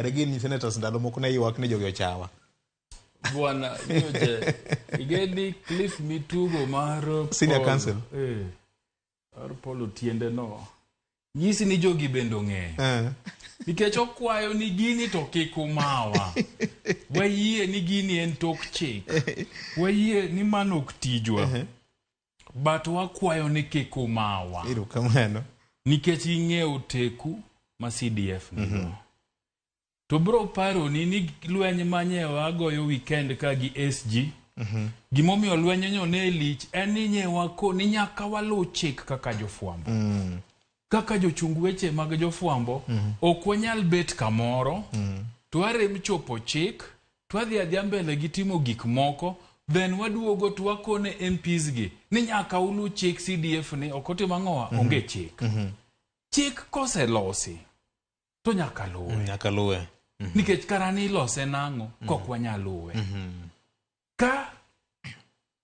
Kare gin senators ndalo moko ne ywak ni jogi ochawa. Bwana Nyoche, igeni Cliff Mitugo mar Senior Paul- Counsel. Mar Paul Otiende no. Nyisi ni jogi bende ong'eyo. Nikech okwayo ni gini to kik umawa. Wayie ni gini en tok chik. Wayie ni mano ok tijwa. But wakwayo ni kik umawa. Erokamano. Nikech ging'eyo teku ma CDF nigo. To bro paroni ni lweny manye wagoyo weekend ka gi SG. Gimomiyo lweny nyo ne lich en ni nye wako ni nyaka waluw chik kaka jofwambo. Kaka jochung weche mag jofwambo ok wanyal bet kamoro to warem chopo chik to wadhi adhiya mbele gi timo gik moko, then waduogo to wakone MPs gi ni nyaka ulu chik. CDF ni ok otim ang'owa, onge chik. Chik koselosi to nyaka luwe. Nyaka luwe. Nikech kara ni ilose nang'o kok wanyal luwe? Ka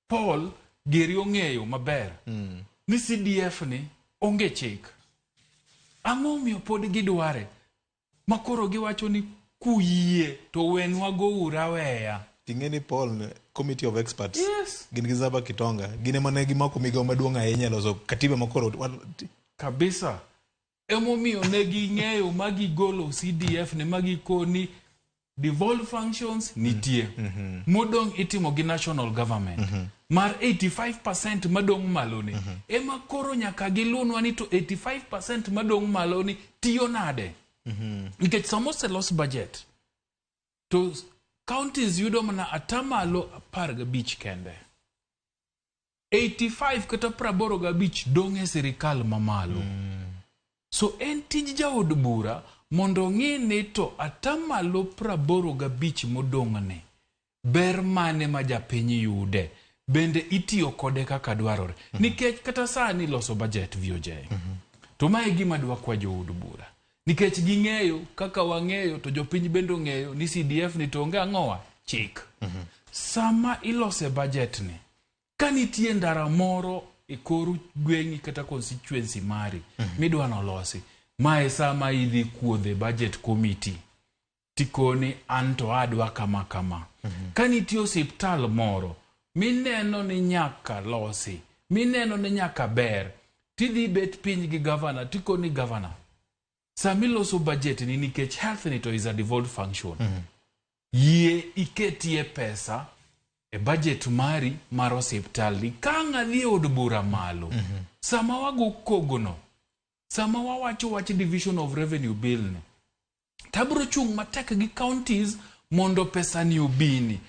Paul Geri ong'eyo maber ni CDF ni onge chik, ang'o omiyo pod gidware makoro giwacho ni kuyie to wenwa gouru aweya? Ting'e ni Paul committee of experts gin gi Zaba Kitonga, gin ema ne gimako migawo maduong' ahinya e loso katiba makoro Kabisa, emomiyo ne ging'eyo ma gigolo CDF ne ma gikoni devolved functions nitie modong' itimo gi national government mar 85% madong' malo ni ema koro nyaka gilunwa ni to 85% madong' malo ni tiyo nade, nikech sama oselos budget to counties yudo mana 15% kende, 85 kata 85 dong' e sirikal mamalo. So en tij jaod bura mondo ong'i ni to 85% modong'ne ber mane ma japiny yude, bende itiyo kode kaka dwarore. Nikech kata sani loso budget VOJ, to mae e gima dwa kwa jood bura, nikech ging'eyo kaka wang'eyo to jopiny bende ong'eyo ni CDF ni to onge ang'owa chik. Sama ilose budget ni, ka nitie ndara moro e kor gweng'i kata constituency mari midwa nolosi, mae sama idhi kuodhe budget committee tikoni an to adwa kama kama. Ka nitie osiptal moro mineno ni nyaka losi, mineno ni nyaka ber, tidhi bet piny gi gavana tikoni gavana samiloso budget ni, nikech health ni to is a devolved function, yie iketie pesa e budget mari mar osiptal ni. Ka ang' adhi e od bura malo, sama wago kogono, sama wawacho wach division of revenue bill ni, tabro chung' matek gi counties mondo pesa ni obini.